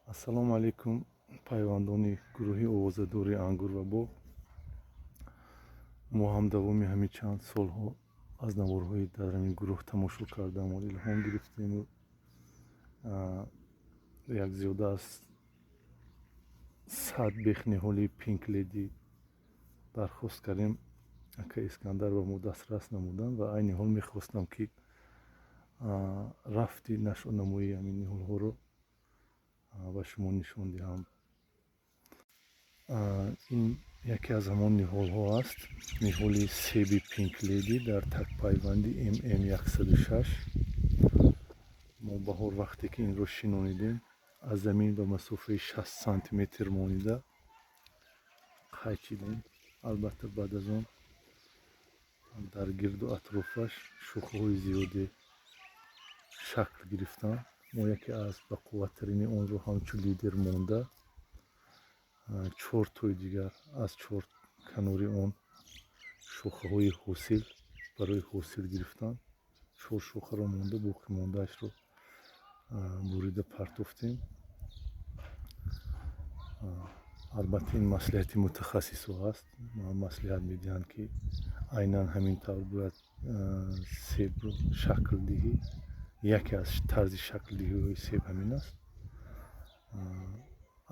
Ассалому алайкум, пайвандони гурӯҳи овозадори ангур ва боғ. Мо ҳам давоми ҳамин чанд солҳо аз наворҳои дар ҳамин гурӯҳ тамошо кардаму илҳом гирифтему як зиёда аз 100 бех ниҳоли Пинк Леди дархост кардем. Ака Искандар ба мо дастрас намуданд ва айни ҳол мехостам, ки рафти нашъунамои ҳамин ниҳолҳоро ба шумо нишон диҳам. Ин яке аз ҳамон ниҳолҳо аст, ниҳоли себи Пинк Леди дар такпайванди ММ 106. Мо баҳор вақте ки инро шинонидем, аз замин ба масофаи 60 сантиметр монида қайчидем. Албатта, баъд аз он дар гирду атрофаш шохаҳои зиёде шакл гирифтанд. Мо яке аз бақувваттарини онро ҳамчун лидер монда, чор тои дигар аз чор канори он шохаҳои ҳосил барои ҳосил гирифтан, чор шохаро монда, боқимондаашро бурида партофтем. Албатта, ин маслиҳати мутахассисҳо аст, маслиҳат медиҳанд, ки айнан ҳамин тавр бояд себро шакл диҳӣ. Яке аз тарзи шаклдиҳиҳои себ ҳамин аст.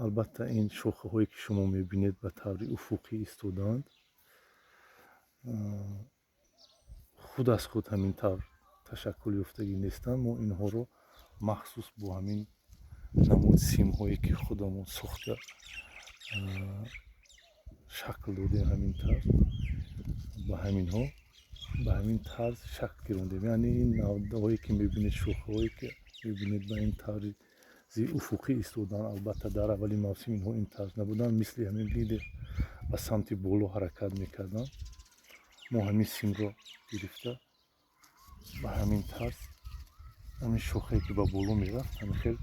Албатта, ин шохаҳое, ки шумо мебинед, ба таври уфуқӣ истодаанд, худ аз худ ҳамин тавр ташаккул ёфтагӣ нестанд. Мо инҳоро махсус бо ҳамин намуд симҳое, ки худамон сохта шакл додем, ҳамин тарз ба ҳаминҳо ба ҳамин тарз шакл гирондем. Яъне ин навдаҳое, ки мебинед, шохаҳое, ки мебинед, ба ин тарзи уфуқӣ истоданд. Албатта, дар аввали мавсим инҳо ин тарз набуданд, мисли ҳамин лидер ба самти боло ҳаракат мекарданд. Мо ҳамин симро гирифта, ба ҳамин тарз ҳамин шохае, ки ба боло мерафт, ҳамин хел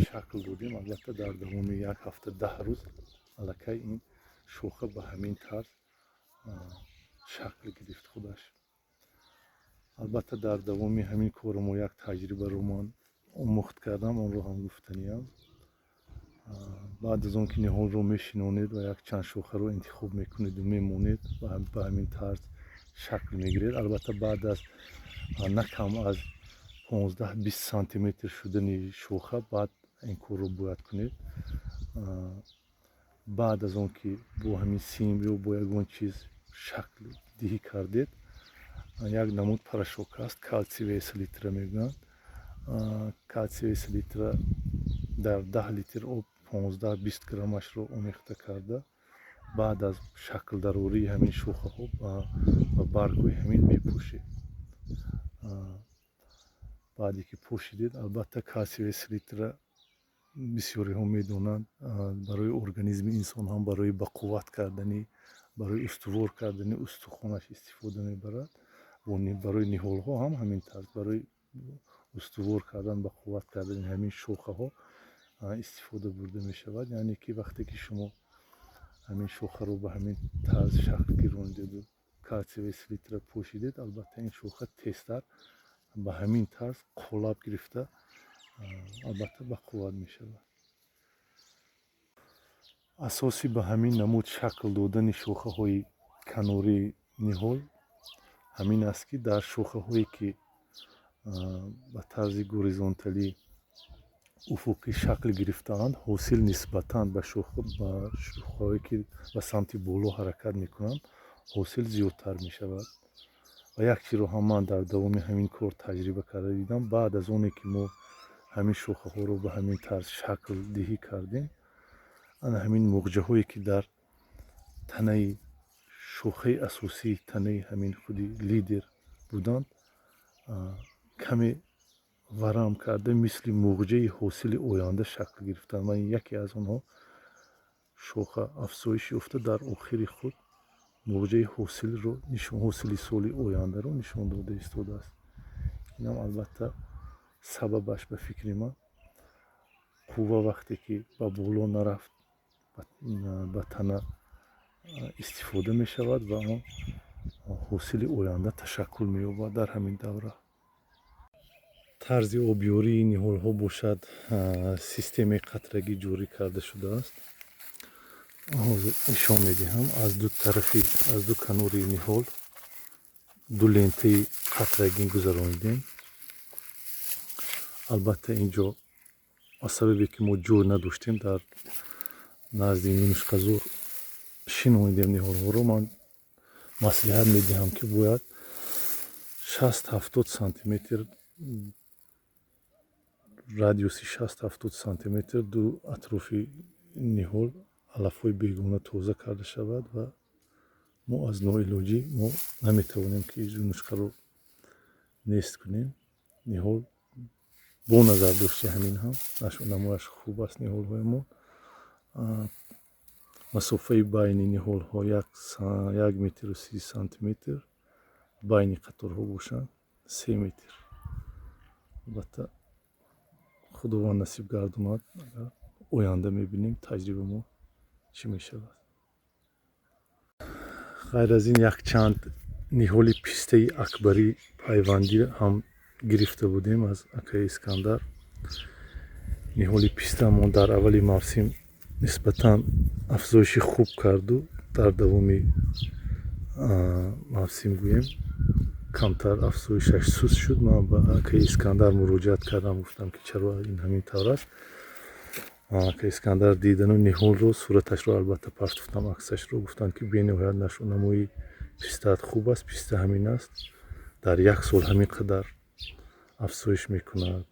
шакл додем. Албатта, дар давоми як ҳафта, 10 рӯз аллакай ин шоха ба ҳамин тарз шакл гирифт худаш. Албатта, дар давоми ҳамин кори мо як таҷрибаро ман омӯхт кардам, онро ҳам гуфтаниям. Баъд аз он ки ниҳолро мешинонед ва якчанд шохаро интихоб мекунеду мемонед, ба ҳамин тарз шакл мегиред. Албатта, баъд аз на кам аз 15-20 сантиметр шудани шоха баъд ин корро бояд кунед. Баъд аз он ки бо ҳамин сим ё бо ягон чиз шакл диҳӣ кардед, як намуд порошок аст, кальциевая селитра мегӯянд. Кальциевая селитра дар 10 литр об 15-20 граммашро омехта карда, баъд аз шаклдарории ҳамин шохаҳо ба баргҳои ҳамин мепӯшед. Баъде ки пӯшидед, албатта, кальциевая селитра, бисёриҳо медонанд, барои организми инсон ҳам барои бақувват кардани, барои устувор кардани устухонаш истифода мебарад. Барои ниҳолҳо ҳам ҳамин тарз барои устувор кардан, бақувват кардани ҳамин шохаҳо истифода бурда мешавад. Яъне ки вақте ки шумо ҳамин шохаро ба ҳамин тарз шакл гирондеду кальциевая селитра пӯшидед, албатта, ин шоха тезтар ба ҳамин тарз қолаб гирифта, албатта, бақувват мешавад. Асоси ба ҳамин намуд шакл додани шохаҳои канории ниҳол ҳамин аст, ки дар шохаҳое, ки ба тарзи горизонталӣ, уфуқӣ шакл гирифтаанд, ҳосил нисбатан ба шохаҳое, ки ба самти боло ҳаракат мекунанд, ҳосил зиёдтар мешавад. Ва як чизро ҳам ман дар давоми ҳамин кор таҷриба карда дидам: баъд аз оне ки мо ҳамин шохаҳоро ба ҳамин тарз шакл диҳӣ кардем, ана ҳамин муғҷаҳое, ки дар танаи шохаи асосии танаи ҳамин худи лидер буданд, каме варам карда, мисли муғҷаи ҳосили оянда шакл гирифтанд ва яке аз онҳо шоха афзоиш ёфта, дар охири худ муғҷаи ҳосилро, ҳосили соли ояндаро нишон дода истодааст. Инам, албатта, сабабаш, ба фикри ман, қувва вақте ки ба боло нарафт, ба тана истифода мешавад ва он ҳосили оянда ташаккул меёбад дар ҳамин давра. Тарзи обёрии ниҳолҳо бошад, системаи қатрагӣ ҷорӣ карда шудааст. Ҳозир нишон медиҳам. Аз ду тарафи, аз ду канори ниҳол ду лентаи қатрагӣ гузаронидем. Албатта, ин ҷо аз сабабе ки мо ҷой надоштем, дар назди юнучқазор шинонидем ниҳолҳоро. Ман маслиҳат медиҳам, ки бояд 60-70 сантиметр, радиуси 60-70 сантиметр ду атрофи ниҳол алафҳои бегона тоза карда шавад. Ва мо аз ноилоҷӣ мо наметавонем, ки юнучқаро нест кунем. Ниҳол бо назардошти ҳамин ҳам нашъунамояш хуб аст. Ниҳолҳои мо, масофаи байни ниҳолҳо 1 метру 30 сантиметр, байни қаторҳо бошанд 3 метр. Албатта, Худованд насиб гардонад, агар оянда мебинем, таҷриба мо чӣ мешавад. Ғайр аз ин, якчанд ниҳоли пистаи акбарӣ пайвандӣ ҳам гирифта будем аз акаи Искандар. Ниҳоли пистаамон дар аввали мавсим нисбатан афзоиши хуб карду, дар давоми мавсим, гӯем, камтар афзоишаш суст шуд. Ман ба акаи Искандар муроҷиат кардам, гуфтам, ки чаро ин ҳамин тавр аст. Акаи Искандар дидану ниҳолро, сураташро албатта партофтам, аксашро, гуфтанд, ки бениҳоят нашъунамои пистаат хуб аст. Писта ҳамин аст, дар як сол ҳамин қадар афзоиш мекунад.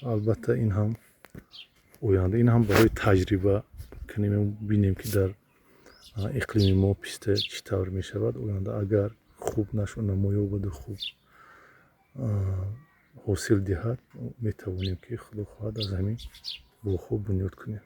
Албатта, ин ҳам оянда, ин ҳам барои таҷриба кунем, бинем, ки дар иқлими мо писта чӣ тавр мешавад. Оянда агар хуб нашъунамо ёбаду хуб ҳосил диҳад, метавонем, ки, Худо хоҳад, аз ҳамин боғҳо бунёд кунем.